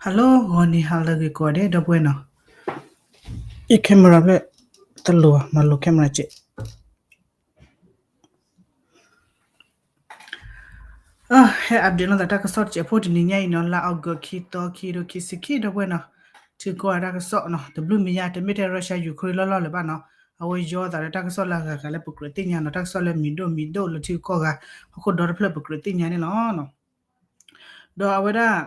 Hello ဂီၤနံၤဟါလၢအဂ့ၤကိးဂၤဒဲး ဒီပုၢ်ဝဲၢ်နီၤ, ယ camera ဖျၢၣ် တလိၤဘၣ် မၤလိ camera ကဲး ဟဲ update လိာ်သးတၢ်ကစီၣ်တစဲးဖိတနံၤညါအံၤနီၤ, လါအီကူး ခံသီ ခံကထိခံဆံခံ ဒီပုၢ်ဝဲၢ်နီၤ, ထံကီၢ်တၢ်ကစီၣ်နီၤ, တဘျုးမံၤညါ တမ့ၢ်ထဲ Russia Ukraine လီၢ်လီၢ်လၢၤဘၣ်နီၤ, အဝဲယီၤသးလၢတၢ်ကစီၣ်လၢအဂၤဂၤလၢပကြၢးသ့ၣ်ညါနီၤ, တၢ်ကစီၣ်လၢမံၤဒိၣ်မံၤဒိၣ်လၢထံကီၢ်ဂၤ ဟီၣ်ခိၣ်ဒီတဖျၢၣ်ပကြၢးသ့ၣ်ညါန့ၣ်လီၤ. ဒီးအဝဲဒၣ်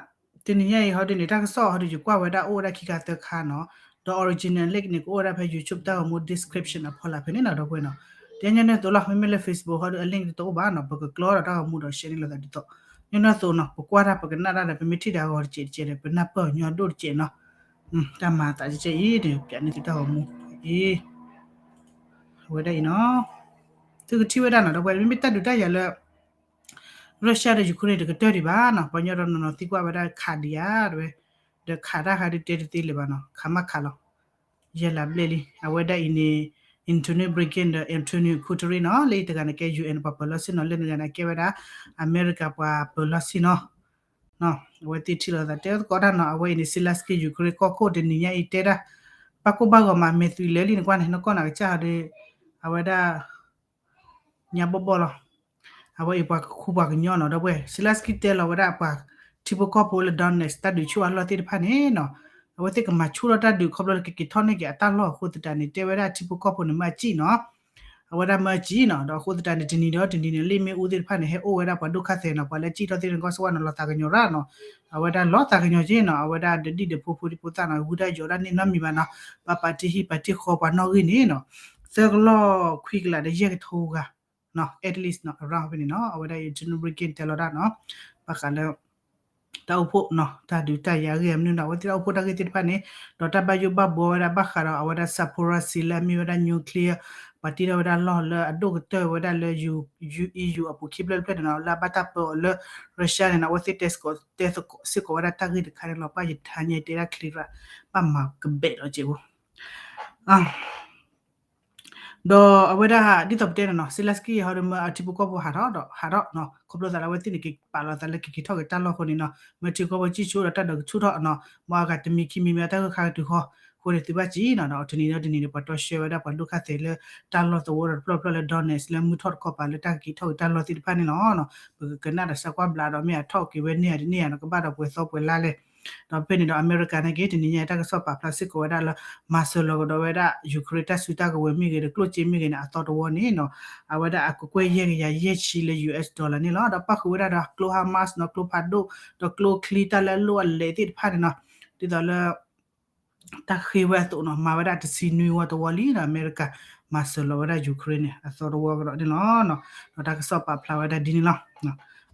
တနံၤညါအံၤဟီဒုန့ၣ် တၢ်ကစီၣ်ဟီဒု ယကွၢ်ဝဲဒၣ်အိၣ်ဝဲဒၣ်ခံခါသၢခါနီၤ, ဒီး original link န့ၣ် ကအိၣ်ဝဲဒၣ်ဖဲ YouTube တၢ်ဂီၤမူ description အဖီလာ်ဖဲန့ၣ်နီၤ ဒီပုၢ်ဝဲၢ်နီၤ, တနံၤညါန့ၣ်အသိးလီၤ, မ့မ့ၢ်လၢ Facebook ဟီဒု အ link တအိၣ်ဘၣ်နီၤ, ပကကျီဒီးတၢ်ဂီၤမူဒီး share န့ၢ်လိာ်သးဒ်သိး, တနံၤညါအသိးနီၤ ပကွၢ်တၢ်ပကနၣ်တၢ်ဒီး ပမ့ၢ်ထံၣ်ဒီးအဂီၤတစဲးတစဲးဒီး ပနၢ်ပၢၢ်အီၤညီဒိၣ်တစဲးနီၤ, တၢ်မၤသးကဲအံၤဒီး ပျးန့ၢ်သုတၢ်ဂီၤမူအံၤ အဝဲဒၣ်အံၤနီၤ, သုကထံၣ်ဝဲဒၣ်နီၤ ဒီပုၢ်ဝဲၢ် မ့မ့ၢ်တၢ်ဒုးတၢ်ယၤလၢ Russia ဒီး Ukraine န့ၣ် တကတၢၢ်ဒံးဘၣ်နီၤ, ပှၤကညီတနီၤနီၤသံကွၢ်ဝဲဒၣ် ခးဒံးဧါ တဲဝဲ, ဒီးခးတၢ်ခါဒုတဲတသ့လၢၤဘၣ်နီၤ, ခးမးခးလီၤ, ယဲၢ်လါဘျဲၣ်လံ, အဝဲဒၣ်အံၤန့ၣ် Antonio Blinken ဒီး Antonio Guterres နီၤ, လၢတဂၤန့ၣ်ကဲ ယူၣ်အဲၣ် ပှၤပၢၤလီၢ်ဆ့ၣ်နီၤ, လၢတဂၤန့ၣ်ကဲဝဲဒၣ် အမဲရကၤပှၤပၢၤလီၢ်ဆ့ၣ်နီၤ အဝဲသ့ၣ်ထံၣ်လိာ်သးတဲသကိးတၢ်နီၤ, အဝဲအံၤန့ၣ် Zelensky Ukraine ကီၢ်ခိၣ်တနံၤညါအံၤတဲဒၣ် ဘၣ်ကိၢ်ဘၣ်ဂီၤမး မဲာ်သွံးလဲၤလံနကွၢ်န့ၣ် နကွၢ်နၤကစၢ်ဟီဒီး အဝဲဒၣ် ညါဘီၣ်ဘီၣ်လီၤ, အဝဲအံၤပှၤကခူပှၤကညီနီၤ ဒီပုၢ်ဝဲၢ် Zelensky တဲလီၤဝဲဒၣ်ပှၤထံဖိကီၢ်ဖိလၢ Donetsk တၢ်ဒုးဆူၣ်အလီၢ်သ့ၣ်တဖၣ်န့ၣ်နီၤ, အဝဲသ့ၣ်ကမၤဆူၣ်ထီၣ်တၢ်ဒုးခီဖျိလၢကက့ၤထီၣ်န့ၢ်က့ၤအတၢ်လီၢ်အဃိသတးန့ၣ် တဲဝဲဒၣ်ထံဖိကီၢ်ဖိန့ၣ်မ့ၢ်အစံၣ်နီၤ, အဝဲဒၣ်မ့ၢ်အစံၣ်နီၤ, ဒီးအဃိသတးန့ၣ် တနံၤဒီးတနံၤန့ၣ် လ့ၣ်မ့ၣ်အူသ့ၣ်တဖၣ်န့ၣ် ဟဲအိၣ်ဝဲဒၣ်ပှၤဒိၣ်ခါသဲးနီၤ, ပှၤလၢစံၣ်ထီၣ်သ့ၣ်တဖၣ်န့ၣ် ကီၢ်စၢ်ဝါန့ၣ် လီၤသးကညီၤရၣ်နီၤ, အဝဲဒၣ်လီၤသးကညီၤက့နီၤ, အဝဲဒၣ်ဒီးဒံၣ်ဒီးဖိဖိဒံဖိသၣ်နီၤ ဝံတၢ်ယိးဒၣ်န့ၢ်နီတမံၤဘၣ်နီၤ, ပှၤပာ်တ့ၢ်ဟံၣ်ပာ်တ့ၢ်ဃီပှၤနီၣ်ဂံၢ်န့ၣ်နီၤ, သၢကလီၢ်ခွံကလးဒီးယဲၢ်ကထိဂၤ at least နီၤ around ဖဲန့ၣ်နီၤ, အဝဲဒၣ်အံၤ Antonio Blinken တဲလီၤတၢ်နီၤ, ဘၣ်ဃးလၢ တၢ်အိၣ်ဖှိၣ်နီၤ တၢ်ဒုးတၢ်ယၤအဂ့ၢ်အမနုၤနီၤ, အဝဲသ့ၣ်တၢ်အိၣ်ဖှိၣ်တၢ်ဂ့ၢ်သ့ၣ်တဖၣ်န့ၣ်, ဒီးတၢ်ဘၣ်ယိၣ်ဘၣ်ဘှီဝဲဒၣ်ဘၣ်ဃးဒီးအဝဲဒၣ် Zaporizhzhia လၢအမ့ၢ်ဝဲဒၣ် nuclear ပှၤတ့ထီၣ်ဝဲဒၣ်လီၢ်လၢအဒိၣ်ကတၢၢ်ဝဲဒၣ်လၢ E U အပူၤခံဖျၢၣ်တဖျၢၣ်န့ၣ်နီၤ, လၢအဘၣ်တၢ်ပၢအီၤလၢ Russia န့ၣ်နီၤ, အဝဲသ့ၣ်တဲစ့ၢ်ကီးဝဲဒၣ်တၢ်ဂ့ၢ်တခါန့ၣ်လီၤ, ပှၤယထါညါတဲဒၣ်ချ့ရၣ် ဘၣ်မၤကဘဲးလီၤက့ၤဖိ ဒီးအဝဲဒၣ်ဒ်သိးပတဲန့ၣ်နီၤ, Zelensky ဟီဒီးမ့ၢ်အထံဖိကီၢ်ဖိဟးထီၣ်ဒီးဟးထီၣ်နီၤ, ခီဖျိသးလၢအဝဲသ့ၣ်န့ၣ် ကပာ်လီၤသးလၢကက့ၤထီၣ်က့ၤတၢ်လီၢ်အဃိန့ၣ်နီၤ, မ့ၢ်ထံကီၢ်ဖိစံၣ်ဆိဒီးတၢ်ဒီးကဆူၣ်ထီၣ်နီၤ, မ်အဂၤတမံၤခံမံၤမ့ၢ်အတၢ်ဂၢၢ်ခါကတုၤဃီ, အဃိန့ၣ်သုဘၣ်စံၣ်နီၤ, ဒီးတနံၤဒီးတနံၤန့ၣ် ပှၤတီဆှၢဝဲဒၣ်ပှၤဒိၣ်ခါသဲးလၢတၢ်လီၢ်သဝီဒီးတဖျၢၣ်ဖျၢၣ်လၢ Donetsk လၢမုၢ်ထီၣ်တခီပၤလၢတၢ်ကက့ၤထီၣ်က့ၤတၢ်လီၢ်သ့ၣ်တဖၣ်န့ၣ်လီၤ. ပကကနၣ်ဒီးစးကွၢ်ဘျးဒီးမ့ၢ်အထီၣ်က့ၤဝဲန့ၢ်ဧါတန့ၢ်ဧါနီၤ, ကဘၣ်ဒီးပှဲၤသီပှဲၤလါလဲၣ် ဒီးဖဲန့ၣ်ဒီး အမဲရကၤန့ၣ်က့ၤ တနံၤညါအံၤတၢ်ကစီၣ်ပာ်ဖျါစ့ၢ်ကီးဝဲဒၣ်လၢ မၤစၢၤလီၤကဒီးဝဲဒၣ် Ukraine တၢ်စုတၢ်ကဝဲၤမ့ၢ်ဂ့ၤဒီး ကျိၣ်စ့မ့ၢ်ဂ့ၤန့ၣ် အသီတဝီန့ၣ်နီၤ, အဝဲဒၣ်အကကွဲၢ်ယဲၢ်ကယၤယဲၢ်ဆံလၢ ယူၣ်အ့ၣ် dollar န့ၣ်လီၤ. ဒီးပၣ်ဃုာ်ဝဲဒၣ်ဒီးကျိ Hamas နီၤ, ကျိဖးဒိၣ်, ဒီးကျိချံတၢ်လၢအလိၣ်အလဲၣ်သ့ၣ်တဖၣ်န့ၣ်နီၤ, ဒ်သိးလၢ တၢ်ဃ့ဝဲအသိးနီၤ, မၤဝဲဒၣ်တဆံနွံဝီတဝီလံဒီး အမဲရကၤ မၤစၢၤလီၤဝဲဒၣ် Ukraine န့ၣ် အသီတဝီကဒီးန့ၣ်လီၤ. ဒီးတၢ်ကစီၣ်ပာ်ဖျါဝဲဒၣ်ဒ်န့ၣ်လီၤ.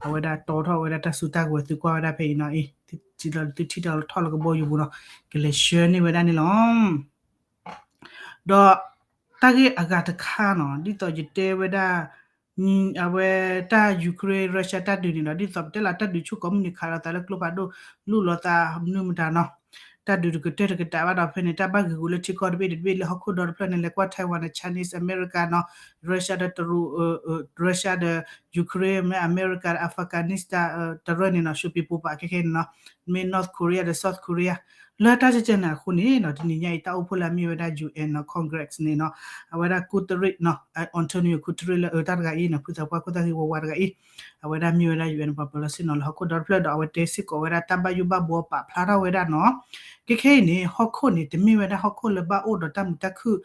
အဝဲဒၣ်တီထီၣ်ဝဲဒၣ်တၢ်စုတၢ်ကဝဲၤသုကွၢ်ဝဲဒၣ်ဖဲအံၤနီၤ, အံၤ သုထံၣ်ဒီးလၢကဘီယူၤပူၤနီၤ, ကလဲၤဆှၢန့ၢ်ဝဲဒၣ်န့ၣ်လီၤ. ဒီးတၢ်ဂ့ၢ်အဂၤတခါနီၤ, ဒ်သိးယတဲဝဲဒၣ် အဝဲတၢ် Ukraine Russia တၢ်ဒုးန့ၣ်ဒီး ဒ်သိးပတဲလီၤ တၢ်ဒုးဆူၣ်ကိးမုၢ်နံၤခးလိာ်သးလၢကျိဖးဒိၣ် လူလီၤသးမနုၤမတၤနီၤ, တၢ်ဒုးတကတၢၢ်တကတၢၢ်ဘၣ်ဒီး ဖဲန့ၣ် တၢ်ဘၣ်ဂ့ၤဂူာ်လၢထံကီၢ်တဘ့ၣ်တဘ့ၣ်လၢဟီၣ်ခိၣ်ဒီတဖျၢၣ်န့ၣ် လဲၤကွၢ် Taiwan ဒီး Chinese America နီၤ, Russia ဒီးတရူး Russia ဒီး Ukraine မ့ၢ် America ဒီး Afghanistan တရၢၢ်န့ၣ်နီၤ, ရှုံးပံပိာ်ပာ်ခဲခဲန့ၣ်နီၤ, မ့ၢ် North Korea ဒီး South Korea လၢတၢ်ကကဲန့ၣ်အဃိန့ၣ်နီၤ, တနံၤညါအံၤတၢ်အိၣ်ဖှိၣ်လၢအမ့ၢ်ဝဲဒၣ် ယူၣ်အဲၣ် နီၤ Congress န့ၣ်နီၤ, အဝဲဒၣ် Guterres နီၤ, Antonio Guterres လၢအတၢ်တဂၤအံၤနီၤ, ဖုသးပှၢ်ခိၣ်သၣ်ဂ့ၤဝါဝါတဂၤအံၤ, အဝဲဒၣ်မ့ၢ်ဝဲဒၣ် ယူၣ်အဲၣ် ပှၤပၢၤလီၢ်ဆ့ၣ်နီၤလၢဟီၣ်ခိၣ်ဒီတဖျၢၣ်ဒီး အဝဲတဲစ့ၢ်ကီးဝဲဒၣ်တၢ်ဘၣ်ယိၣ်ဘၣ်ဘှီပာ်ဖျါထီၣ်ဝဲဒၣ်နီၤ, ခဲခဲအံၤန့ၣ် ဟီၣ်ခိၣ်န့ၣ် တမ့ၢ်ဝဲဒၣ်ဟီၣ်ခိၣ်လၢဘၣ်အိၣ်ဒီးတၢ်မုာ်တၢ်ခုၣ်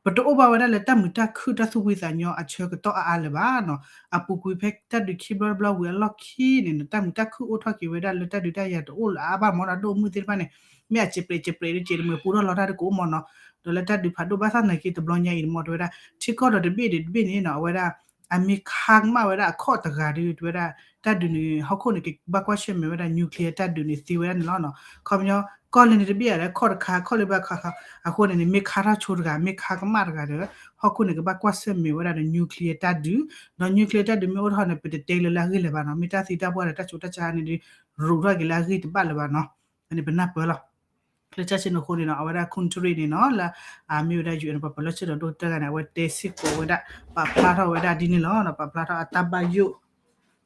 ပတအိၣ်ဘၣ်ဝဲဒၣ်လၢတၢ်မုာ်တၢ်ခုၣ်တၢ်သူၣ်ဖှံသးညီအဆၢကတီၢ်အါအါလၢၤဘၣ်နီၤ, အပူၤကွံာ်ဖဲတၢ်ဒုးခံဘျီတဘျီဝံၤအလီၢ်ခံန့ၣ်နီၤ, တၢ်မုာ်တၢ်ခုၣ်အိၣ်ထီၣ်က့ၤဝဲဒၣ်လၢတၢ်ဒုးတၢ်ယၤတအိၣ်လၢၤအါဘၣ်မ့ၢ်နီၤ, ဒိၣ်မုၢ်သ့ၣ်တဖၣ်န့ၣ် မ့ၢ်အစဲးပြဲးစဲးပြဲးတက့ၢ်တမ့ၢ်ပူထီၣ်လီၤတၢ်တကအိၣ်မ့ၢ်နီၤ, ဒီးလၢတၢ်ဒုးဖးဒိၣ်ဘၣ်ဆၣ်နာ်က့တဘျီညါအံၤန့ၣ်မ့ၢ်တဲဝဲဒၣ် ထံကီၢ်ဒီးတဘ့ၣ်ဒီးတဘ့ၣ်န့ၣ်နီၤ, အဝဲဒၣ် အမ့ၢ်ခါကမၣ်ဝဲဒၣ်အခီၣ်တဂၤဒီး တဲဝဲဒၣ် တၢ်ဒုးန့ၣ် ဟီၣ်ခိၣ်န့ၣ် ကဘၣ်ကွၢ်ဆၢၣ်မဲာ်ဝဲဒၣ် nuclear တၢ်ဒုးန့ၣ်သ့ဝဲဒၣ်န့ၣ်လီၤနီၤ, ခီပညီ ကီၢ်လၢန့ၣ်တဘ့ၣ်အလဲၣ် ခီၣ်တခါ ခီၣ်လၢဘၣ်ခါခါ, အဃိန့ၣ်န့ၣ် မ့ၢ်ခါထီၣ်ဆိတဂၤ မ့ၢ်ခါကမၣ်တဂၤဒီး ဟီၣ်ခိၣ်န့ၣ် ကဘၣ်ကွၢ်ဆၢၣ်မဲာ်ဝဲဒၣ်ဒီး nuclear တၢ်ဒုး, ဒီး nuclear တၢ်ဒုးမ့ၢ်အိၣ်ထီၣ်န့ၣ် ပတတဲလၢလၢအဂ့ၢ်လၢၤဘၣ်နီၤ, မ့ၢ်တၢ်သံတၢ်ပှၢ်ဒီးတၢ်ဆူးတၢ်ဆါန့ၣ်ဒီး ရူးထီၣ်က့ၤလၢအဂ့ၢ်တဘၣ်လၢၤဘၣ်နီၤ, အန့ၣ်ပနၢ်ပၢၢ်လီၤ. လၢတၢ်ဆ့ၣ်နီၤအဃိန့ၣ်နီၤ အဝဲဒၣ် Guterres န့ၣ်နီၤ လၢအမ့ၢ်ဝဲဒၣ် ယူၣ်အဲၣ် ပှၤပၢၤလီၢ်ဆ့ၣ်နီၤဒိၣ်ကတၢၢ်တဂၤန့ၣ် အဝဲတဲစ့ၢ်ကီးဝဲဒၣ် ပာ်ဖျါထီၣ်ဝဲဒၣ်ဒ်န့ၣ်လီၤ. ပာ်ဖျါထီၣ်အတၢ်ဘၣ်ယိၣ်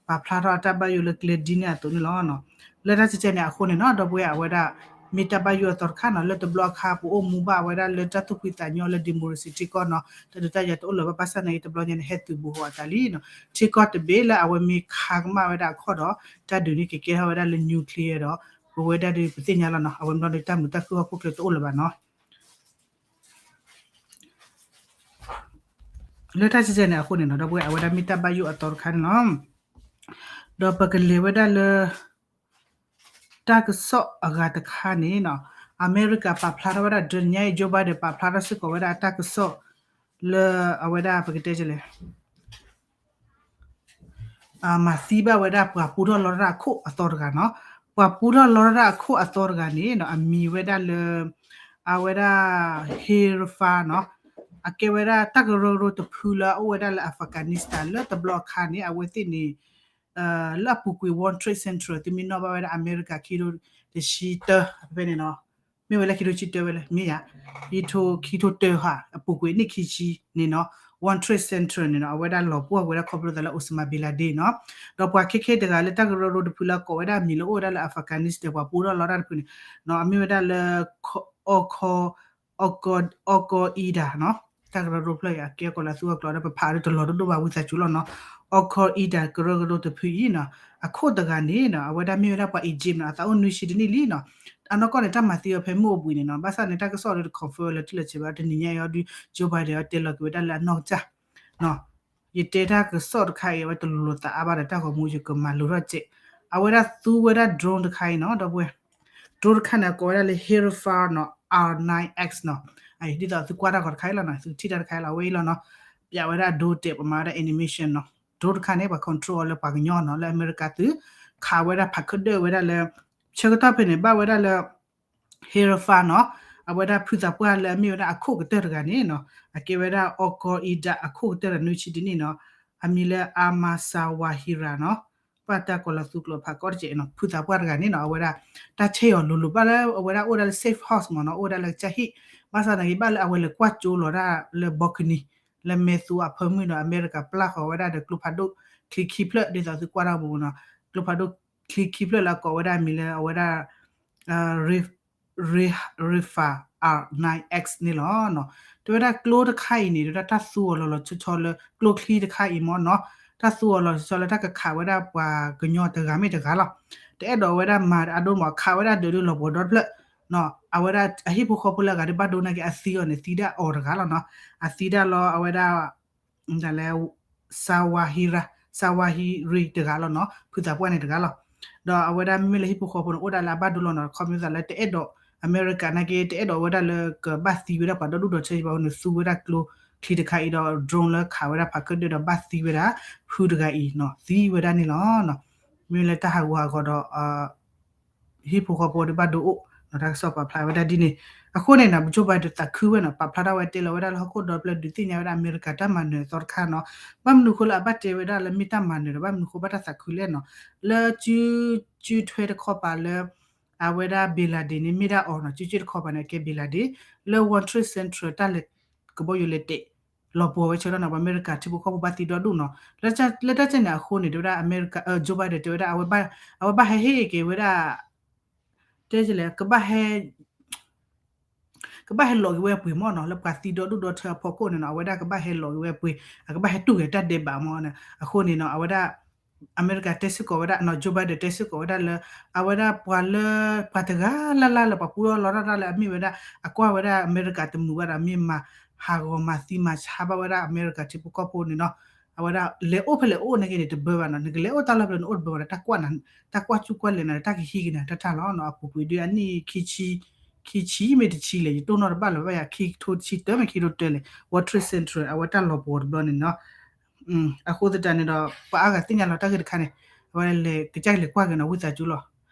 ပာ်ဖျါထီၣ်အတၢ်ဘၣ်ယိၣ်လၢကျဲဒ်န့ၣ်အသိးန့ၣ်လီၤ. လၢတၢ်ကဲကဲန့ၣ်အဃိန့ၣ်နီၤ ဒီပုၢ်ဝဲၢ် အဝဲဒၣ် မ့ၢ်တၢ်ဘၣ်ယိၣ်အသီတခါနီၤ လၢတဘျီအခါ ပအိၣ်မူဘၣ်ဝဲဒၣ်လၢတၢ်သူၣ်ဖှံသးညီလၢ democracy ထံကီၢ်နီၤ တၢ်ဒုးတၢ်ယၤတအိၣ်လၢၤဘၣ် ဘၣ်ဆၣ်သနာ်က့တဘျီညါန့ၣ် ဟဲသုးဘူးဟီၣ်အသးလံနီၤ ထံကီၢ်တဘ့ၣ်လၢအဝဲမ့ၢ်ခးကမၣ်ဝဲဒၣ်အခီၣ်ဒီး တၢ်ဒုးန့ၣ်ကကဲထီၣ်ဝဲဒၣ်လၢ nuclear ဒီး ပဝဲဒၣ်ဒီးပသ့ၣ်ညါလီၤနီၤ အဝဲဘျီဒီးတၢ်မုာ်တၢ်ခုၣ်ဟီၣ်ခိၣ်ချၢတအိၣ်လၢၤဘၣ်နီၤ လၢတၢ်ကဲကဲန့ၣ်အဃိန့ၣ်နီၤ ဒီပုၢ်ဝဲၢ် အဝဲဒၣ်မ့ၢ်တၢ်ဘၣ်ယိၣ်အသီတခါန့ၣ်လီၤ. ဒီးပကလဲၤဝဲဒၣ်လၢ တၢ်ကစီၣ်အဂၤတခါန့ၣ်နီၤ အမဲရကၤပာ်ဖျါထီၣ်ဝဲဒၣ် တနံၤညါအံၤ Joe Biden ပာ်ဖျါထီၣ်စ့ၢ်ကီးဝဲဒၣ်အတၢ်ကစီၣ် လၢအဝဲဒၣ်ပကတဲလဲၣ် မၤသံဘၣ်ဝဲဒၣ်ပှၤပူထီၣ်လီတၢ်အခိၣ်အသီတဂၤနီၤ ပှၤပူထီၣ်လီတၢ်အခိၣ်အသီတဂၤန့ၣ်နီၤ အမံၤဝဲဒၣ်လၢ အဝဲဒၣ် Haifa နီၤ အကဲဝဲဒၣ်တၢ်ကရၢကရိတဖုလၢအအိၣ်ဝဲဒၣ်လၢ Afghanistan လၢတဘျီအခါန့ၣ် အဝဲသ့ၣ်န့ၣ် လၢအပူၤကွံာ် World Trade Center သုမ့ၢ်နီၣ်ဘၣ်ဝဲဒၣ်အမဲရကၤခံထိတဆံတၢ ဖဲဖဲန့ၣ်နီၤ မ့ၢ်ဝဲလၢခံထိတဆံတၢဝဲလဲၣ် မ့ၢ်ယၤ ခံထိခံထိတၢဟါ အပူၤကွံာ်နံၣ်ခံဆံန့ၣ်နီၤ World Trade Center န့ၣ်နီၤ အဝဲဒၣ်လီၤပှီၢ်ဝဲဒၣ်ခီဖျိသးလၢ Osama bin Laden နီၤ ဒီးပှၤခဲခဲတဂၤလၢတၢ်ကရၢကရိတဖုလၢကိးဝဲဒၣ်အမံၤလၢအိၣ်ဝဲဒၣ်လၢ Afghanistan ပှၤပူထီၣ်လီတၢ်တဖုန့ၣ်နီၤ အမ့ၢ်ဝဲဒၣ်လၢ အီခီ အီကီအံၤဒၣ်နီၤ တၢ်ကရၢကရိဖျၢၣ်အံၤ အကဲကီးလၢအသူအီၤကျိၤဒီး ပဖးဒ်တလီၤဒိၣ်ဒိၣ်ဘၣ်ဝံသးစူၤလီၤနီၤ အီခီအံၤဒၣ် ကရၢကရိတဖုအံၤနီၤ အခိၣ်တဂၤန့ၣ်နီၤ အဝဲဒၣ်မ့ၢ်ဝဲဒၣ်ပှၤ Egypt နီၤ အသးအိၣ်နွံဆံတနံၣ်လံနီၤ အနီၢ်ကီၢ်န့ၣ် တၢ်မၤသံအီၤဖဲမုၢ်အိၣ်ဘှံးန့ၣ်နီၤ ဘၣ်ဆၣ်န့ၣ် တၢ်ကစီၣ်ဒီးတ confirm လၢထံၣ်လီၤဆဲးဘၣ် တနံၤညါအံၤအီၤဒုး Joe Biden အီၤတဲလီၤက့ၤဝဲဒၣ်လၢအနီၢ်ကစၢ် ယတဲတၢ်ကစီၣ်တခါအံၤ အဝဲတလိၤလိၤသးအါဘၣ်ဒီးတၢ်ဂီၤမူ ယကမၤလိထီၣ်စဲး အဝဲဒၣ်သူဝဲဒၣ် drone တခါအံၤနီၤ ဒီပုၢ်ဝဲၢ် drone တခါန့ၣ် အကိးဝဲဒၣ်လၢ Haifa နီၤ R nine X နီၤ ဒ်သိးသုကွၢ်တၢ်ဂီၤတခါအံၤလီၤနီၤ သုထံၣ်တၢ်တခါအံၤလီၤ အဝဲအံၤလီၤနီၤ ပျးဝဲဒၣ် drone တဲာ် ပမၤဝဲဒၣ် animation နီၤ drone တခါန့ၣ် ပှၤ control အီၤလၢပှၤကညီနီၤ လၢအမဲရကၤသုး ခးဝဲဒၣ်ဖးခၢၣ်ဒၢၣ်ဝဲဒၣ်လၢ ဆၢကတီၢ်ဖဲန့ၣ် ဘၣ်ဝဲဒၣ်လၢ Haifa နီၤ အဝဲဒၣ်ဖုသးပှၢ်လၢအမ့ၢ်ဝဲဒၣ်အခိၣ်ကတၢၢ်တဂၤန့ၣ်နီၤ အကဲဝဲဒၣ် အီကီအံၤဒၣ် အခိၣ်ကတၢၢ်တဂၤ နွံဆံတနံၣ်နီၤ အမံၤလၢ Ahmad Zawahiri နီၤ ဘၣ်တၢ်ကိးလီၤသူကျိၤဖးကီတစဲးနီၤ ဖုသးပှၢ်တဂၤန့ၣ်နီၤ အဝဲဒၣ် တၢ်ဆဲးအီၤလိၤလိၤ ဘၣ်လၢအဝဲဒၣ်အိၣ်ဝဲဒၣ်လၢ safe house မ့ၢ်နီၤ အိၣ်ဝဲဒၣ်လၢကစၢ်ဟံၣ် ဘၣ်ဆၣ်သနာ်က့ ဘၣ်လၢအဝဲလဲၤကွၢ်ကၠိလီၤဒၣ်လၢ balcony လၢမဲာ်သူအဖၢမုၢ်ဒီး အမဲရကၤပျၢ်ဃီၤဝဲဒၣ်ဒီးကျိဖးဒိၣ်ချံခံဖျၢၣ် ဒ်သိးသုကွၢ်တၢ်ပူၤနီၤ ကျိဖးဒိၣ်ချံခံဖျၢၣ်လၢအကိးဝဲဒၣ်အမံၤလၢအဝဲဒၣ် Rif- Rifle R nine X န့ၣ်လီၤ. တဲဝဲဒၣ်ကျိတခါအံၤန့ၣ် တဲဝဲဒၣ်တၢ်သူအီၤလီၤလီၤဆီဆီလၢကျိချံတခါအံၤမ့ၢ်နီၤ, တၢ်သူအီၤလီၤဆီဆီလၢတၢ်ကခးဝဲဒၣ်ပှၤကညီတဂၤမ့ၢ်တဂၤလီၤ. တအဲၣ်ဒိးဝဲဒၣ်မၤအဒိမး ခးဝဲဒၣ်ဒၢးဒုးလီၤပှီၤဒီတဖျၢၣ်, အဝဲဒၣ်အဟံၣ်ဖိဃီဖိလၢအဂၤဒ်ဘၣ်ဒိနာ်က့ အသံအီၤန့ၣ် သံဒၣ်အီၤတဂၤလီၤနီၤ. အသံဒၣ်လီၤ အဝဲဒၣ် ဒ်လဲၣ် Zawahiri Zawahiri တဂၤလီၤနီၤ, ဖုသးပှၢ်န့ၣ်တဂၤလီၤ. ဒီးအဝဲဒၣ်မ့မ့ၢ်လၢဟံၣ်ဖိဃီဖိန့ၣ် အိၣ်ဒၣ်လၢအဘၣ်ဒိလီၤနီၤ, ခီဖျိသးလၢတအဲၣ်ဒိး အမဲရကၤနာ်က့ တအဲၣ်ဒိးဝဲဒၣ်လၢကဘၣ်သံဝဲဒၣ်ပှၤဒီဒူၣ်ဒီထၢဘၣ်အဃိန့ၣ် သူဝဲဒၣ်ကျိချံတခါအံၤဒီး drone လၢခးဝဲဒၣ်ဖးခၢၣ်ဒၢၣ်ဒီးဘၣ်သံဝဲဒၣ် ဖုတဂၤအံၤနီၤ, သံဝဲဒၣ်န့ၣ်လီၤ. မ့မ့ၢ်လၢတၢ်ဟးဂူာ်ဟးဂီၤဒီး ဟံၣ်ဖိဃီဖိဒီးဘၣ်ဒိအိၣ်နီၤ, တၢ်ကစီၣ်ပာ်ဖျါဝဲဒၣ်ဒ်န့ၣ်. အဃိန့ၣ်နီၤ Joe Biden သးခုဝဲနီၤ, ပာ်ဖျါထီၣ်ဝဲတဲလီၤဝဲဒၣ်လၢဟီၣ်ခိၣ်ဒီဖျၢၣ်ဒုးသ့ၣ်ညါဝဲဒၣ်အမဲရကၤတၢ်မၤနၢၤအသီတခါနီၤ. ဘၣ်မနုၤအဃိလၢအဘၣ်တဲဝဲဒၣ်လၢမ့ၢ်တၢ်မၤနၢၤဒီး ဘၣ်မနုၤအဃိဘၣ်တၢ်သးခုလဲၣ်နီၤ. လၢ ကၠူထွဲတခီပၤလၢ အဝဲဒၣ် bin Laden န့ၣ်မ့ၢ်ဒၣ်အီၤနီၤ, ကၠူထွဲတခီပၤန့ၣ် အကဲ bin Laden လၢ World Trade Center တၢ်လဲၤကဘီယူၤလဲၤတဲာ် လီၤပှီၤဝဲဆၢထီၣ်န့ၣ် ပှၤအမဲရကၤထံဖိကီၢ်ဖိဘၣ်သံဒီဒူၣ်နီၤ. လၢတၢ်ကဲန့ၣ်အဃိန့ၣ် တဲဝဲဒၣ်အမဲရကၤ Joe Biden တဲဝဲဒၣ် အဝဲဘၣ်ဟဲဟ့ၣ်က့ၤဝဲဒၣ် တဲလဲၣ် ကဘၣ်ဟဲ ကဘၣ်ဟဲလီၤက့ၤဝဲအပှ့ၤမ့ၢ်နီၤ, လၢပှၤသံဒီဒူၣ်ဒီထၢအဖီခိၣ်န့ၣ်နီၤ, အဝဲဒၣ်ကဘၣ်ဟဲလီၤက့ၤဝဲအပှ့ၤ, အကဘၣ်ဟဲတူၢ်က့ၤတၢ်ဒဲးဘးမ့ၢ်နီၤ. အဃိန့ၣ်နီၤ အဝဲဒၣ် အမဲရကၤတဲစ့ၢ်ကီးဝဲဒၣ်နီၤ, Joe Biden တဲစ့ၢ်ကီးဝဲဒၣ်လၢ အဝဲဒၣ်ပှၤလၢ ပှၤတဂၤလၢ်လၢ်လၢပှၤပူထီၣ်လီထီၣ်တၢ်လၢအမ့ၢ်ဝဲဒၣ် အကွၢ်ဝဲဒၣ်အမဲရကၤတမုာ်ဘၣ်ဒီး မ့ၢ်မၤဟးဂီၤမၤသံမၤဆါဘၣ်ဝဲဒၣ်အမဲရကၤထံဖိကီၢ်ဖိန့ၣ်နီၤ. အဝဲဒၣ်လဲၤအိၣ်ဖဲလဲၣ်အိၣ်နာ်က့န့ၣ် တဘၢဘၣ်နီၤ, နကလဲၤအိၣ်တၢ်လီၢ်ဖဲလဲၣ် နအိၣ်တဘၢဘၣ်ဒီး တၢ်ကွၢ်နၤ တၢ်ကွၢ်စူၣ်ကွၢ်လဲၤနၤ တၢ်ကဟံးက့ၤနၤတၢ်တၢ်လီၤနီၤ. အပူၤကွံာ်ဒုး အနံၣ်ခံဆံ ခံဆံမ့ၢ်တဆံလဲၣ် ယတိၢ်နီၣ်တဘၣ်လၢၤဘၣ်ယၤ ခံကထိတဆံတၢမ့ၢ်ခံကထိတၢလဲၣ် World Trade Center အဝဲတၢ်လီၤပှီၤတဘျီန့ၣ်နီၤ. အဃိသတးန့ၣ်ဒီး ပှၤအါဂၤသ့ၣ်ညါလီၤတၢ်ဂ့ၢ်တခါန့ၣ် အဝဲလဲၤကစၢ်လဲၤကွၢ်က့ၤနီၤ ဝံသးစူၤလီၤ.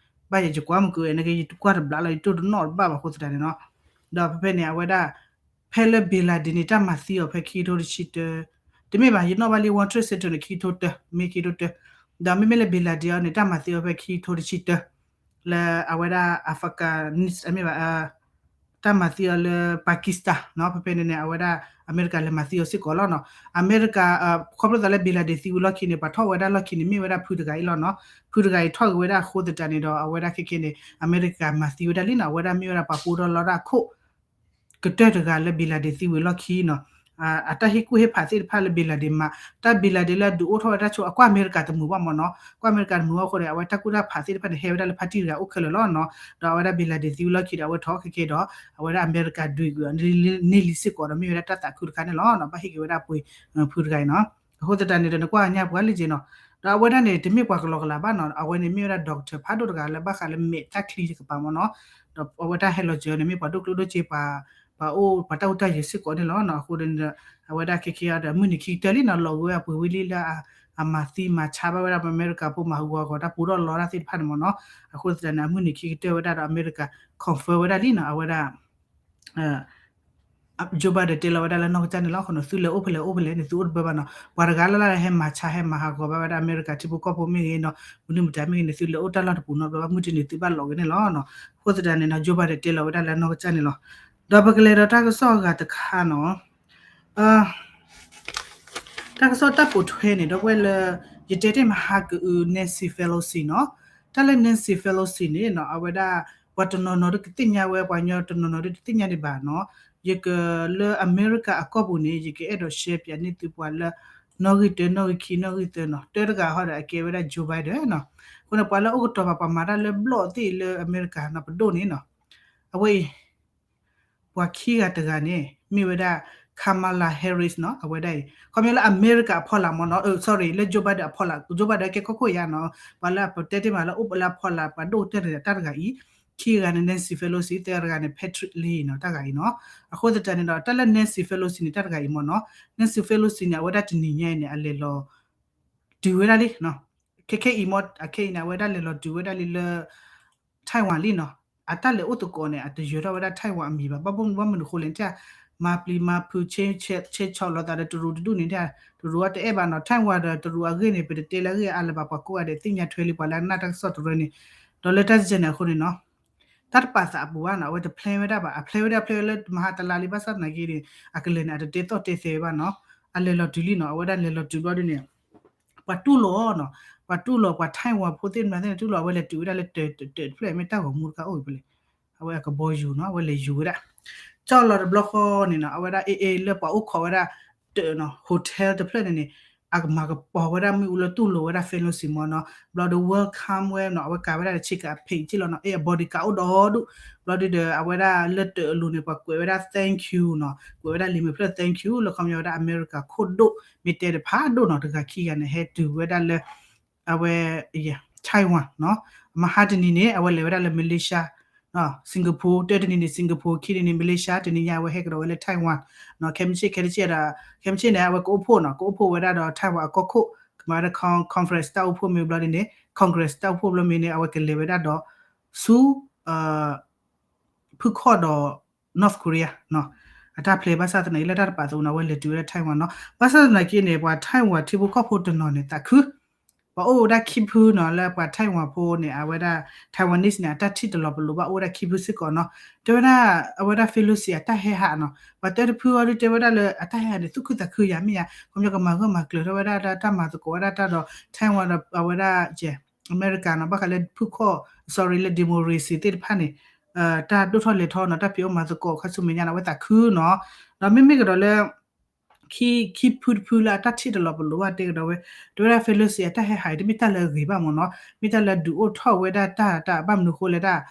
ဘၣ်ယဲယကွၢ်မုၢ်ကနာ်က့ ယကွၢ်တဘျီလီၤ ယတိၢ်တနီၣ်တဘၣ်ဘၣ်အဃိသတးန့ၣ်နီၤ. ဒီးဖဲဖဲန့ၣ် အဝဲဒၣ် ဖဲလၢ bin Laden န့ၣ် တၢ်မၤသံအီၤဖဲခံကထိတဆံတၢ တမ့ၢ်ဘၣ် ယနီၣ်ဘၣ်လံ World Trade Center န့ၣ် ခံကထိတၢ မ့ၢ်ခံကထိတၢ ဒီးမ့မ့ၢ်လၢ bin Laden အီၤန့ၣ် တၢ်မၤသံအီၤဖဲခံကထိတဆံတၢ လၢအဝဲဒၣ် Afghanistan မ့ၢ်ဘၣ် တၢ်မၤသံအီၤလၢ Pakistan နီၤ. ဖဲဖဲန့ၣ်န့ၣ် အဝဲဒၣ် အမဲရကၤလဲၤမၤသံအီၤစ့ၢ်ကီးလီၤနီၤ. အမဲရကၤ ခီဖျိသးလၢ bin Laden သံဝံၤလီၢ်ခံန့ၣ် ပှၤထီၣ်ဝဲဒၣ်လီၢ်ခံန့ၣ် မ့ၢ်ဝဲဒၣ်ဖုတဂၤအံၤလီၤနီၤ. ဖုတဂၤအံၤထီၣ်က့ၤဝဲဒၣ်အဃိသတးန့ၣ်ဒီး အဝဲဒၣ်ခဲကဲန့ၣ် အမဲရကၤမၤသံဝဲဒၣ်လံနီၤ. အဝဲဒၣ်မ့ၢ်ဝဲဒၣ်ပှၤပူထီၣ်လီတၢ်အခိၣ် ကတၢၢ်တဂၤလၢ bin Laden သံဝံၤလီၢ်ခံနီၤ. အတၢ်ဟ့ၣ်ကူၣ်ဟ့ၣ်ဖးသ့ၣ်တဖၣ်လၢ bin Laden မၤ တၢ် bin Laden လၢအဒုးအိၣ်ထီၣ်ဝဲတၢ်ဆိ အကွၢ်အမဲရကၤတမုာ်ဘၣ်မ့ၢ်နီၤ. ကွၢ်အမဲရကၤတမုာ်ဘၣ်အဃိန့ၣ် အဝဲတၢ်ကူၣ်တၢ်ဖးသ့ၣ်တဖၣ်န့ၣ် ဟဲဝဲဒၣ်လၢဖါတံၢ်တဂၤအိၣ်ခဲလၢာ်လီၤနီၤ. ဒီးအဝဲဒၣ် bin Laden သံဝံၤလီၢ်ခံဒီး အဝဲထီၣ်ခဲကဲဒီး အဝဲဒၣ်အမဲရကၤဒုးကွံာ်အီၤ န့ၢ်လံစ့ၢ်ကီးဒီး မ့ၢ်ဝဲဒၣ်တၢ်သးခုတခါန့ၣ်လီၤနီၤ. ဘၣ်ဟ့ၣ်က့ၤဝဲဒၣ်ပှ့ၤ ဖုတဂၤအံၤနီၤ. အဃိသတးန့ၣ်ဒီး နကွၢ်ညါပှၤလံက့နီၤ. ဒီးအဝဲဒၣ်န့ၣ် တမ့ၢ်ပှၤကလီကလီဘၣ်နီၤ. အဝဲန့ၣ်မ့ၢ်ဝဲဒၣ် doctor ဖးဒိၣ်တဂၤလၢဘၣ်ဃးလၢမဲာ်တၢ်ချံတကပၤမ့ၢ်နီၤ. ဒီးအဝဲတၢ်ဟဲလီၤစၢၤန့ၣ် မ့ၢ်ပှၤဒိၣ်ကျိၣ်ဒိၣ်စ့ ပှၤ ပှၤအိၣ်ပှၤတၢ်အိၣ်တၢ်ယၢၤစ့ၢ်ကီးန့ၣ်လီၤနီၤ. အဃိန့ၣ်ဒီး အဝဲဒၣ်ခဲကဲဒီး အမုၢ်နံၤခံကတၢၢ်လံနီၤ လီၤဂာ်ဝဲအပှ့ၤဝံၤလံလၢ အမၤသံမၤဆါဘၣ်ဝဲဒၣ် အမဲရကၤဖိ မၤဟူးဂီၤဂီၤတၢ်ပူထီၣ်လီတၢ်သ့ၣ်တဖၣ်န့ၣ်မ့ၢ်နီၤ. အဃိသတးန့ၣ် အမုၢ်နံၤခံကတၢၢ်ဝဲဒၣ်ဒီး အမဲရကၤ confirm ဝဲဒၣ်လံနီၤ. အဝဲဒၣ် Joe Biden တဲလီၤဝဲဒၣ်လၢနီၢ်ကစၢ်န့ၣ်လီၤ. အဃိန့ၣ် သုလဲၤအိၣ်ဖဲလဲၣ်အိၣ်ဖဲလဲၣ်န့ၣ် သုအိၣ်တဘၢဘၣ်နီၤ. ပှၤတဂၤလၢ်လၢ်ဟဲမၤဆါဟဲမၤဟးဂီၤဘၣ်ဝဲဒၣ် အမဲရကၤထံဖိကီၢ်ဖိမ့ၢ်ဂ့ၤနီၤ မနုၤမတၤမ့ၢ်ဂ့ၤန့ၣ် သုလဲၤအိၣ်တၢ်လီၢ်တပူၤနီတဘျီဘၣ် မုၢ်တနံၤသုဘၣ်လီၤက့ၤန့ၣ်လီၤနီၤ. အဃိသတးန့ၣ်နီၤ Joe Biden တဲလီၤဝဲဒၣ်လၢနီၢ်ကစၢ်န့ၣ်လီၤ. ဒီးပကလဲၤဒီးတၢ်ကစီၣ်အဂၤတခါနီၤ တၢ်ကစီၣ်တၢ်ပိာ်ထွဲန့ၣ် ဒီပုၢ်ဝဲၢ်လၢ ယတဲတ့ၢ်မဟါကအု Nancy Pelosi နီၤ. တၢ်လၢ Nancy Pelosi န့ၣ်နီၤ အဝဲဒၣ် ပှၤတနီၤနီၤဒ်ကသ့ၣ်ညါဝဲ ပှၤကညီတနီၤနီၤဒ်တသ့ၣ်ညါဒံးဘၣ်နီၤ. ယကလၢအမဲရကၤအကီၢ်ပူၤန့ၣ် ယကအဲၣ်ဒိး share ပၠးန့ၢ်သုပှၤလၢ နီၣ်ဂံၢ်တၢ နီၣ်ဂံၢ်ခံ နီၣ်ဂံၢ်သၢနီၤ. တၢတဂၤဟီဒီးအကဲဝဲဒၣ် Joe Biden နီၤ. အဃိန့ၣ် ပှၤလၢအိၣ်ကတီၤဘၣ် ပှၤမၤတၢ်လၢဘျီၣ်သ့ၣ်လၢအမဲရကၤနီၤ ပဒိၣ်န့ၣ်နီၤ အဝဲအံၤ ပှၤခံဂၤတဂၤန့ၣ် မ့ၢ်ဝဲဒၣ် Kamala Harris နီၤ. အဝဲဒၣ်အံၤ ခီပညီလၢအမဲရကၤအဖီလာ်မ့ၢ်နီၤ sorry လၢ Joe Biden အဖီလာ် Joe Biden ကဲကီၢ်ခိၣ်ယါနီၤ. ပှၤလၢအပတဲတ့ၢ်မးလၢအိၣ်လၢအဖီလာ် ပှၤဒိၣ်ကတၢၢ်န့ၣ် တၢ်တဂၤအံၤ ခံဂၤန့ၣ် Nancy Pelosi သၢဂၤတဂၤန့ၣ် Patrick Leahy နီၤ တၢ်ဂၤအံၤနီၤ. အဃိသတးန့ၣ်ဒီး တၢ်လၢ Nancy Pelosi န့ၣ် တၢ်တဂၤအံၤမ့ၢ်နီၤ Nancy Pelosi န့ၣ် အဝဲဒၣ်တနံၤညါအံၤန့ၣ် အလဲၤလီၤ တုၤဝဲဒၣ်လံ ခဲခဲအံၤမ့ၢ် အခဲအံၤန့ၣ် အဝဲဒၣ်လဲၤလီၤတုၤဝဲဒၣ်လံလၢ Taiwan လံနီၤ. အတၢ်လဲၤအိၣ်သကိးန့ၣ် အတယၢၤထီၣ်ဝဲဒၣ် Taiwan အမံၤဘၣ်. ဘၣ်မနုၤဃိလဲၣ်န့ၣ် မၤပျံၤမၤဖုး ဆဲးဆီၣ်လီၤသးဒီးတရူးတဒူၣ်န့ၣ် တရူးအတအဲၣ်ဘၣ်နီၤ. Taiwan ဒီးတရူးအဂ့ၢ်န့ၣ် ပတတဲလၢအဂ့ၢ်အါလၢၤဘၣ် ပှၤကိးဂၤဒဲးသ့ၣ်ညါထွဲလံ ပှၤလၢအနၢ်တၢ်ကစီၣ်တရၢန့ၣ် ဒီးလၢတၢ်စဲန့ၣ်အဃိန့ၣ်နီၤ တၢ်တပာ်သးအပူၤဘၣ်နီၤ အဝဲတ plan ဝဲဒၣ်ဘၣ် အ plan ဝဲဒၣ် plan ဝဲလၢမဟါတလါလံ ဘၣ်ဆၣ်သနာ်က့န့ၣ် အကလဲၤန့ၣ် အတတဲသီၣ်တဲသဲဘၣ်နီၤ အလဲၤလီၤတုၤလံနီၤ အဝဲဒၣ်လဲၤလီၤတုၤဘျီဒ်န့ၣ် ပှၤတူၢ်လိာ်နီၤ ပှၤတူၢ်လိာ် ပှၤ Taiwan ဖိသ့ၣ်တဖၣ်သ့ၣ်န့ၣ် တူၢ်လိာ် အဝဲလဲၤတုၤဝဲဒၣ်လၢတၢးတၢးတဖျၢၣ် မ့ၢ်တၢ်ဂီၤမူတခါအိၣ်အံၤဖဲလဲၣ် အဝဲအကဘီယူၤနီၤ အဝဲလဲၤယူၤဝဲဒၣ် ကၠီၣ်လီၤတဘျီဃီန့ၣ်နီၤ အဝဲဒၣ်အ့ၣ်အ့ၣ်လၢပှၤအိၣ်ခိးဝဲဒၣ်တၢးနီၤ hotel တဖျၢၣ်န့ၣ်န့ၣ် အကမၤကပီၤဝဲဒၣ်မ့ၣ်အူလၢတူၢ်လိာ်ဝဲဒၣ် Pelosi မ့ၢ်နီၤ ဘျီဒီး welcome ဝဲနီၤ အဝဲကၤဝဲဒၣ်တဆ့ကၤဖံးက့လီၤနီၤ အ့ၣ်အ bodyguard အိၣ်ဒီဒူၣ် ဘျီဒုဒီး အဝဲဒၣ်လၢတၢးအလိၤန့ၣ် ပှၤကွဲးဝဲဒၣ် thank you နီၤ ကွဲးဝဲဒၣ်လံာ်မဲာ်ဖျၢၣ် thank you လၢခီပညီဝဲဒၣ်အမဲရကၤခိၣ်ဒိၣ် မ့ၢ်တဲတဖးဒိၣ်နီၤ တဂၤခံဂၤန့ၣ် ဟဲတုၤဝဲဒၣ်လၢ အဝဲ Taiwan နီၤ မဟါတနံၤန့ၣ် အဝဲလဲၤဝဲဒၣ်လၢ Malaysia Singapore တၢတနံၤန့ၣ် Singapore ခံနံၤန့ၣ် Malaysia တနံၤညါအဝဲဟဲကဒီးဝဲလၢ Taiwan နီၤ ခဲမုၢ်ဆ့ၣ်ခဲတဆ့ၣ်ဒီး ခဲမုၢ်ဆ့ၣ်န့ၣ် အဝဲကအိၣ်ဖှိၣ်နီၤ ကအိၣ်ဖှိၣ်ဝဲဒၣ်ဒီး Taiwan အကီၢ်ခိၣ် ကမၤဝဲဒၣ် con- conference တၢ်အိၣ်ဖှိၣ်မ့ၢ်ဘျီဒ်န့ၣ် congress တၢ်အိၣ်ဖှိၣ်ဘျီမ့ၢ်န့ၣ် အဝဲကလဲၤဝဲဒၣ်ဒီး ဆူ ဖုခီၣ်ဒီး North Korea နီၤ အတၢ် plan ဘၣ်ဆၣ်သနာ်က့ လၢတၢ်တပာ်သးနီၤ အဝဲလဲၤတုၤဝဲဒၣ် Taiwan နီၤ ဘၣ်ဆၣ်သနာ်က့န့ၣ် ပှၤ Taiwan ထံဖိကီၢ်ဖိတနီၤန့ၣ် သးခု ပှၤအိၣ်ဝဲဒၣ်ခံဖုနီၤ လၢပှၤ Taiwan ဖိန့ၣ် အဝဲဒၣ် Taiwanese န့ၣ် အတၢ်ထံၣ်တလီၤပလိာ်ဘၣ် အိၣ်ဝဲဒၣ်ခံဖုစ့ၢ်ကီးနီၤ တဲဝဲဒၣ် အဝဲဒၣ် Pelosi အတၢ်ဟဲဟးနီၤ ပှၤတဲတဖုအီၤဒုးတဲဝဲဒၣ်လၢ အတၢ်ဟဲဟးန့ၣ် သူၣ်ခုသးခုယၤမ့ၢ်ယၤ ခီပညီကမၤဂၢၢ်မၤကျၢၤထီၣ်ဝဲဒၣ် တၢ်မၤသကိးဝဲဒၣ်တၢ်ဒီး Taiwan ဒီး အဝဲဒၣ် အမဲရကၤနီၤ ဘၣ်ဃးလၢဖုခီၣ် sorry လၢ democracy သ့ၣ်တဖၣ်န့ၣ် တၢ်ဒိၣ်ထီၣ်လဲၤထီၣ်နီၤ တၢ်ဖံးအီၣ်မၤသကိးခါဆူမဲာ်ညါန့ၣ် အဝဲသးခုနီၤ ဒီးမ့မ့ၢ်ကဒီးလၢ ခံ ခံဖုတဖုလၢအတၢ်ထံၣ်တလီၤပလိာ်ဘၣ်တဲကဒီးဝဲ တဲဝဲဒၣ် Pelosi အတၢ်ဟဲဟးအံၤ တမ့ၢ်တၢ်လၢအဂ့ၤဘၣ်မ့ၢ်နီၤ မ့ၢ်တၢ်လၢဒုးအိၣ်ထီၣ်ဝဲဒၣ်တၢ်တၢ် ဘၣ်မနုၤဃိလဲၣ်တၢ်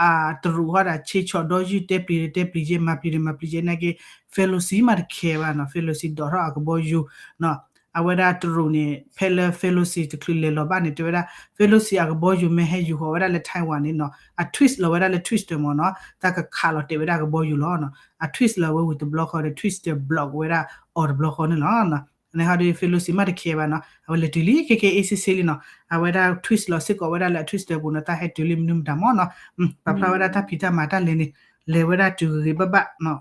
အတရူးဟီဒၣ် ဆ့ဆီၣ်ဒီယုၢ် တဲပျံၤဒီးတဲပျံၤက့ မၤပျံၤဒီးမၤပျံၤက့ နာ်က့ Pelosi မးတခဲဘၣ်နီၤ Pelosi ဒိးထီၣ်အကဘီယူၤနီၤ အဝဲဒၣ်တရူးန့ၣ် ဖဲလၢ Pelosi တချုးလဲၤလီၤဘၣ်န့ၣ် တဲဝဲဒၣ် Pelosi အကဘီယူၤမ့ၢ်ဟဲယူၤဃီၤဝဲဒၣ်လၢ Taiwan န့ၣ်နီၤ အ twist လီၤဝဲဒၣ်လၢ twister မ့ၢ်နီၤ တၢ်ကခးလီၤတဲာ်ဝဲဒၣ်အကဘီယူၤလီၤနီၤ အ twist လီၤဝဲဝံၤတဘျီဃီဒီး twister block ဝဲဒၣ်အီၤတဘျီဃီန့ၣ်လီၤ န့ၣ်ဟီဒီး Pelosi မးတခဲဘၣ်နီၤ အဝဲလဲၤတုၤလံ ခဲကဲ အေးဆေးဆေး လံနီၤ အဝဲဒၣ် twist လီၤစ့ၢ်ကီးဝဲဒၣ်လၢအ twister ပူၤနီၤ တၢ်ဟဲတုၤလံမနုၤမတၤမ့ၢ်နီၤ ပာ်ဖျါဝဲဒၣ်တၢ်ဖံးတၢ်မၤတၢ်လဲၤန့ၣ် လဲၤဝဲဒၣ်တုၤဂ့ၤဂ့ၤဘၣ်ဘၣ်နီၤ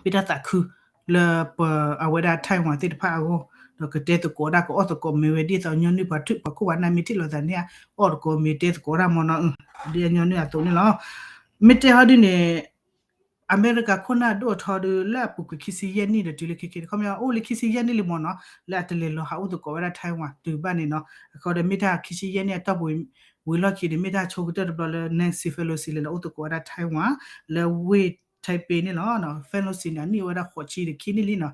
ပတၢ်သးခု လၢပ အဝဲဒၣ် Taiwan သ့ၣ်တဖၣ်အဂီၢ် ဒီးကတဲသကိးဒၣ် ကအီၣ်သကိးမ့ၢ်ဝဲဒ်သိးညီနုၢ်ပှၤထူၣ်ပှၤခိၣ်ပှၤနၢ်မ့ၢ်ထံၣ်လိာ်သးန့ၣ် အီၣ်သကိးမ့ၢ်တဲသကိးဒၣ်မ့ၢ်နီၤ ဒ်အညီနုၢ်အသိးန့ၣ်လီၤ မ့ၢ်တဲဟီဒ်န့ၣ် အမဲရကၤခိၣ်နၢ်ဒိၣ်အထီဒုး လၢအပူၤကွံာ်ခံဆံယဲၢ်နံၣ်ဒီးတုၤလၢခဲခဲန့ၣ် ခီပညီအိၣ်လၢခံဆံယဲၢ်နံၣ်လံမ့ၢ်နီၤ လၢအတလဲၤလီၤဟးအိၣ်သကိးဝဲဒၣ် Taiwan တုၤဘၣ်န့ၣ်နီၤ အခီဒီးမ့ၢ်တၢ်ခံဆံယဲၢ်နံၣ်အတီၢ်ပူၤဝံၤလီၢ်ခံန့ၣ် မ့ၢ်တၢ်ဆိကတၢၢ်တဘျီလၢ Nancy Pelosi လဲၤလီၤအိၣ်သကိးဝဲဒၣ် Taiwan လၢဝ့ၢ် Taipei န့ၣ်လီၤ. Pelosi န့ၣ် အနံၣ်အိၣ်ဝဲဒၣ်ဃိးဆံဒီးခံနံၣ်လံနီၤ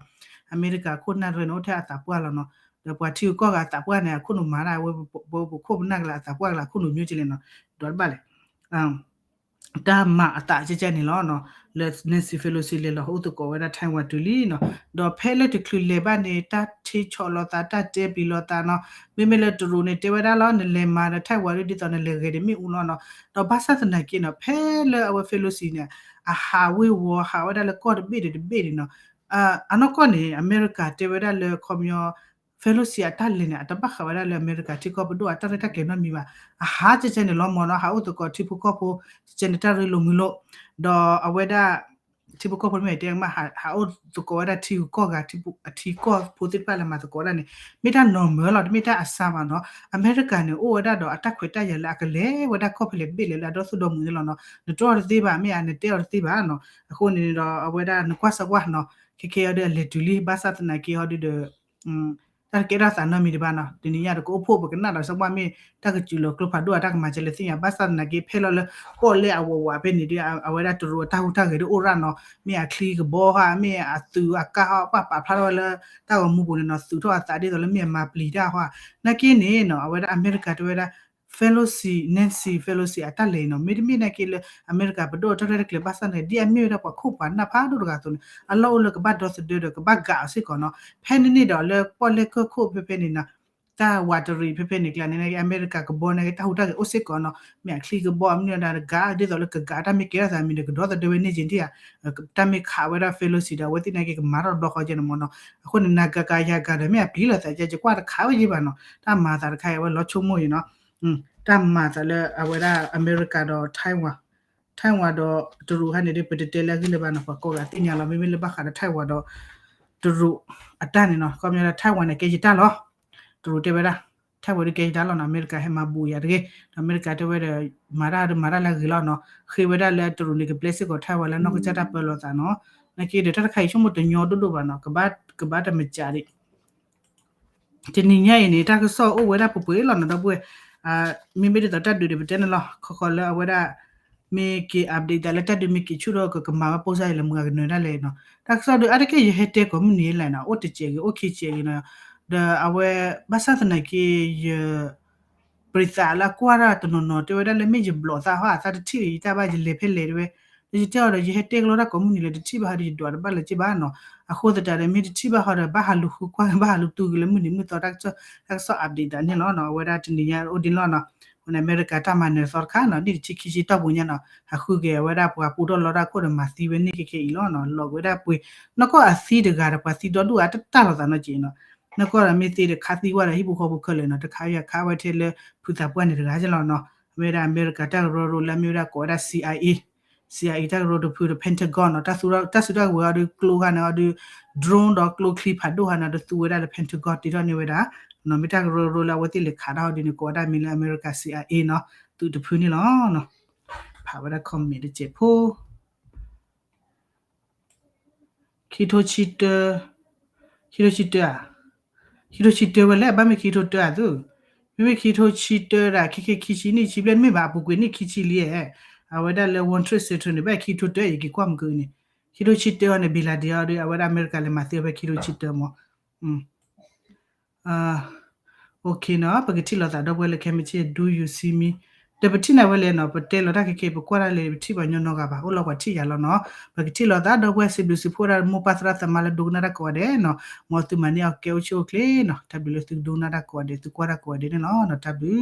အမဲရကၤခိၣ်နၢ်ရဲၣ်န့ၣ် အိၣ်ထဲအသးပှၢ်လီၤနီၤ ဒီးပှၤထံဂုၤကီၢ်ဂၤအသးပှၢ်န့ၣ် အခိၣ်နူာ်မၤတၢ်ဝဲ ပခိၣ်ပနၢ်ကလၢအသးပှၢ်ကလၢအခိၣ်နူာ်မျိုးကလဲၣ်နီၤ ဒီးတဘၣ်လဲၣ် တၢ်မၤအသးကဲကဲန့ၣ်လီၤ. လၢ Nancy Pelosi လဲၤလီၤဟးအိၣ်သကိးဝဲဒၣ် Taiwan တုၤလံနီၤ ဒီးဖဲလၢတချုးလဲၤဘၣ်န့ၣ် တၢ်ထ့ဆီၣ်လီၤသး တၢ်တဲပျံၤလီၤသးနီၤ မ့မ့ၢ်လၢတရူးန့ၣ် တဲဝဲဒၣ်လီၤ နလဲၤမၤဒီး Taiwan ဒ်သိးနလဲၤဂဲၤဒီးမ့ၣ်အူလီၤနီၤ ဒီးဘၣ်ဆၣ်သနာ်က့နီၤ ဖဲလၢအဝဲ Pelosi န့ၣ် အဟးဝ့ၤဝီၤဟးဝဲဒၣ်လၢကီၢ်တဘ့ၣ်ဒီးတဘ့ၣ်န့ၣ်နီၤ အနီၢ်ကီၢ်န့ၣ် အမဲရကၤတဲဝဲဒၣ်လၢခီပညီ Pelosi အတၢ်လဲၤန့ၣ် အတဘၣ်ဃးဝဲဒၣ်လၢအမဲရကၤထံကီၢ်ပဒိၣ်အတၢ်ရဲၣ်တၢ်ကျဲၤနီတမံၤဘၣ် အဟးကဲကဲန့ၣ်လီၤမ့ၢ်နီၤ ဟးအိၣ်သကိးထံဖိကီၢ်ဖိ ကဲကဲန့ၣ်တၢ်ရ့လိာ်မုာ်လိာ် ဒီးအဝဲဒၣ် ထံဖိကီၢ်ဖိမ့ၢ်တဲမး ဟးအိၣ်သကိးဝဲဒၣ်ထံဂုၤကီၢ်ဂၤ အထံကီၢ်ဖိသ့ၣ်တဖၣ်လၢမၤသကိးဒၣ်န့ၣ် မ့ၢ်တၢ်နီၤမၢလီၤ တမ့ၢ်တၢ်အဆါဘၣ်နီၤ အမဲရကၤန့ၣ် အိၣ်ဝဲဒၣ်ဒီးအတၢ်ခွဲးတၢ်ယာ်လၢအကလဲၤဝဲဒၣ်ကီၢ်ဖဲလဲၣ်တဘ့ၣ်လဲၣ်လၢအဒီသူၣ်ဒီမုၢ်န့ၣ်လီၤနီၤ နတြီအီၤတသ့ဘၣ် မ့ၢ်အနတဲအီၤတသ့ဘၣ်နီၤ အဃိန့ၣ်ဒီးအဝဲဒၣ်နကွၢ်စၢၤကွၢ်နီၤ ခဲခဲအံၤဒီးအလဲၤတုၤလံ ဘၣ်ဆၣ်သနာ်က့အီၤဒုးဒီး တၢ်တကဲထီၣ်သးနီတမံၤတဘၣ်နီၤ တနံၤညါဒီးကအိၣ်ဖှိၣ်ပကနၣ်ဒီးစၢၤကွၢ်မ့ၢ် တၢ်ကစူၤလီၤကျိဖးဒိၣ်အတၢ်ကမၤကဲလဲၣ်သ့ၣ်ညါ ဘၣ်ဆၣ်သနာ်က့ဖဲလီၤလၢ ကီၢ်လဲၢ်အဝီၤဝးဖဲန့ၣ်ဒီး အဝဲဒၣ်တရူးအတၢ်ဟူးတၢ်ဂဲၤဒိၣ်အိၣ်ရၣ်နီၤ မ့ၢ်အချံကဘီဟါ မ့ၢ်အသုးအကါဟါ ပှၤပာ်ဖျါထီၣ်ဝဲလၢ တၢ်ဂီၤမူပူၤန့ၣ်နီၤ သုးထီၣ်အသးဒ်သိးလၢမ့ၢ်အမၤပျံၤတၢ်ဟါ နာ်က့န့ၣ်နီၤ အဝဲဒၣ်အမဲရကၤတဲဝဲဒၣ် Pelosi Nancy Pelosi အတၢ်လဲၤနီၤ မ့တမ့ၢ်နာ်က့လၢအမဲရကၤပဒိၣ်တၢ်ရဲၣ်တၢ်ကျဲၤဘၣ်ဆၣ်န့ၣ် ဒ်အမ့ၢ်ဝဲဒၣ်ပှၤခိၣ်ပှၤနၢ်ဖးဒိၣ်တဂၤအသိးန့ၣ် အလီၢ်အိၣ်လၢကဘၣ်ဒီသဒၢဒီးကဘၣ်ကးအီၤစ့ၢ်ကီးနီၤ ဖဲန့ၣ်န့ၣ်ဒီးလၢပီၣ်လဲၣ်ကၢၢ်ခိၣ်ဖဲဖဲန့ၣ်နီၤ တၢ်ဝးတရံးဖဲဖဲန့ၣ်ကျါန့ၣ် အမဲရကၤကဘီန့ၣ် တၢ်ဟူးတၢ်ဂဲၤအိၣ်စ့ၢ်ကီးနီၤ မ့ၢ်အချံကဘီ မ့ၢ်ဝဲဒၣ်တဂၤ ဒ်သိးလၢကကးတၢ်မ့ၢ်ကဲထီၣ်သးမံၤဒီး ကဒီသဒၢဝဲန့ၢ်က့ၤဒၣ်ဧါ တၢ်မ့ၢ်ခးဝဲဒၣ် Pelosi ဒီး အဝဲသ့ၣ်နာ်က့ကမၤထီၣ်တဘျီဃီကဲန့ၣ်မ့ၢ်နီၤ အဃိန့ၣ် နၤဂၤဂၤယၤဂၤဒီး မ့ၢ်အပျံၤလိာ်သးကဲ ကကွၢ်တခးဝဲယံၤဘၣ်နီၤ တၢ်မၤသးတခါအံၤ အဝဲလီၤဆိကမိၣ်အံၤနီၤ တၢ်မၤသးလၢအဝဲဒၣ်အမဲရကၤဒီး Taiwan Taiwan ဒီးတရူးခါန့ၣ်ဒီး ပတတဲလၢအဂ့ၢ်လၢၤဘၣ်နီၤ ပှၤကိးဂၤသ့ၣ်ညါလီၤ မ့မ့ၢ်လၢဘၣ်ဃးဒီး Taiwan ဒီး တရူးအတၢ်န့ၣ်နီၤ ခီပညီလၢ Taiwan န့ၣ်ကဲယတၢ်လီၤ တရူးတဲဝဲဒၣ် Taiwan ဒုးကဲယတၢ်လီၤနီၤ အမဲရကၤဟဲမၤဘူးယၤတဂ့ၤ ဒီးအမဲရကၤတဲဝဲဒီး မၤတၢ်ဒီးမၤတၢ်လၢအဂ့ၤလီၤနီၤ ဃ့ဝဲဒၣ်လၢတရူးန့ၣ် ကပျဲစ့ၢ်ကီး Taiwan လၢနီၢ်ကစၢ်တၢ်ပၢလီၤသးနီၤ နာ်က့ဒီးတၢ်တခါအံၤဆိကမိၣ်တညီဒိၣ်ဒိၣ်ဘၣ်နီၤ ကဘၣ်တမစးဒံး တနံၤညါအံၤန့ၣ် တၢ်ကစီၣ်အိၣ်ဝဲဒၣ်ပှဲၤပှဲၤလီၤနီၤ ဒီပုၢ်ဝဲၢ် မ့မ့ၢ်ဒ်သိးတၢ်ဒုးန့ၣ် ပတဲန့ၣ်လီၤ ခီခီလၢအဝဲဒၣ် မ့ၢ်က့ၤ update သးလၢတၢ်ဒုးမ့ၢ်က့ၤဆူၣ်ထီၣ်ကကမၤဝဲပိၢ်စၢ်အံၤလၢမုၢ်ဂၤကနၢၤဒၣ်လဲာ်နီၤ တၢ်ကစီၣ်ဒုးအါတက့ၢ်ယဟဲတဲကိးမုၢ်နံၤလဲၣ်နီၤ အိၣ်တစဲးဂ့ၤ အိၣ်ခံစဲးဂ့ၤနီၤ ဒီးအဝဲ ဘၣ်ဆၣ်သနာ်က့ ယ ပရံသးလၢအကွၢ်တၢ်တနီၤနီၤ တဲဝဲဒၣ်လၢမ့ၢ်ယဘျီးသးဟီ အသးတထံၣ်ဂ့ၤယတၢ်ဘၣ် ယလဲၤဖဲလဲၣ်တဲဝဲ ဒီးယတဲအီၤဒီး ယဟဲတဲကလီတၢ်ကိးမုၢ်နံၤလၢတထံၣ်ဘၣ်ဟီဒီး ယဒွးတဘၣ်လၢၤက့ဘၣ်နီၤ အဃိသတးဒီး မ့ၢ်တထံၣ်ဘၣ်ဟီဒီး ဘၣ်ဟးလူၤဃုကွၢ် ဘၣ်ဟးလူၤတူၢ်က့ၤလၢမုၢ်နံၤမုၢ်သီ တၢ်ကစီၣ် တၢ်ကစီၣ် update သးန့ၣ်လီၤနီၤ အဝဲဒၣ်တနံၤညါအိၣ်ဒ်န့ၣ်လီၤနီၤ အဃိန့ၣ် အမဲရကၤတၢ်မၤနၢၤသီတခါနီၤ နံၣ်တဆံခံဆံတီၢ်ပူၤညါနီၤ ဟးဃုက့ၤအဝဲဒၣ်ပှၤပူထီၣ်လီတၢ်ခိၣ်ဒီးမၤသံဝဲန့ၣ်ခဲခဲအံၤလီၤနီၤ လီၤက့ၤဝဲဒၣ်ပှ့ၤ နီၢ်ကီၢ်အသံတဂၤဒီး ပှၤသံဒီဒူၣ်အါတတၢ်လိာ်သးနီၤက့ၤနီၤ နီၢ်ကီၢ်ဒီးမ့ၢ်သ့ဒီးခးသံဝဲဒီးဟံၣ်ဖိဃီဖိခဲလၢာ်နီၤ တခးယၤခးဝဲထဲလၢဖုသးပှၢ်န့ၣ်တဂၤကလီၤနီၤ အဝဲဒၣ်အမဲရကၤတၢ်ကရၢကရိလၢအမ့ၢ်ဝဲဒၣ်ကိးဝဲဒၣ် CIA CIA တၢ်ကရၢကရိတဖုဒီး Pentagon နီၤ တၢ်စူၢ်တၢ်ကဝဲၤအီၤဒီးကျိခါန့ၣ်အီၤဒီး drone ဒီးကျိချံဖးဒိၣ်ခါန့ၣ်အီၤဒီးသူဝဲဒၣ်လၢ Pentagon တ့ထီၣ်န့ၢ်ဝဲဒၣ် နီၤ မ့ၢ်တၢ်ကရၢကရိလၢအဝဲသ့ၣ်လဲၤခးတၢ်ဟီဒ်န့ၣ် ကိးဝဲဒၣ်မံၤလၢအမဲရကၤ CIA နီၤ သုးတဖုန့ၣ်လီၤ ဖးဝဲဒၣ် comment တစဲးဖိ ခံထိဆံတၢ ခံထိဆံတၢဧါ ခံထိဆံတၢဝဲလဲၣ် ဘၣ်မ့ၢ်ခံထိတၢဧါသု မ့မ့ၢ်ခံထိဆံတၢဒၣ် ခဲခဲခံဆံနံၣ်ဆံဘျဲၣ် မ့ၢ်ဘၣ်အပူၤကွံာ်နံၣ်ခံဆံလံဧါ အဝဲဒၣ်လၢ World Trade Center န့ၣ် ဘၣ်ခံထိတၢ ယက့ၤကွၢ်မုၢ်ကန့ၣ် ခံထိဆံတၢအီၤန့ၣ် ဘံၣ်လၤဒ့အီၤဒီး အဝဲဒၣ်အမဲရကၤလဲၤမၤသံအီၤဖဲခံထိဆံတၢမး OK နီၤ ပကထံၣ်လိာ်သးဒီပုၢ်ဝဲၢ်လၢခဲမုၢ်ဆ့ၣ် Do you see me ဒီးပထံၣ်န့ၢ်ဝဲလဲၣ်နီၤ ပတဲလီၤတၢ်ခဲခဲ ပကွၢ်တၢ်လဲၣ် ပထံၣ်ပှၤညီနီတဂၤဘၣ် အိၣ်လီၤပှၤထံၣ်ယၤလီၤနီၤ ပကထံၣ်လိာ်သးဒီပုၢ်ဝဲၢ် စံးဘျုးစံးဖှိၣ်ဝဲဒၣ်မိၢ်ပၢ်သရၣ်သမါလၢဒိကနၣ်တၢ်ကိးဂၤဒဲးနီၤ မ်သုမၤန့ၢ်အီၣ်ကဲအိၣ်ဆူၣ်အိၣ်ချ့နီၤ တၢ်ဘျုးလၢသုဒိကနၣ်တၢ်ကိးဂၤဒဲး သုကွၢ်တၢ်ကိးဂၤဒဲးန့ၣ်လီၤနီၤ တၢ်ဘျုး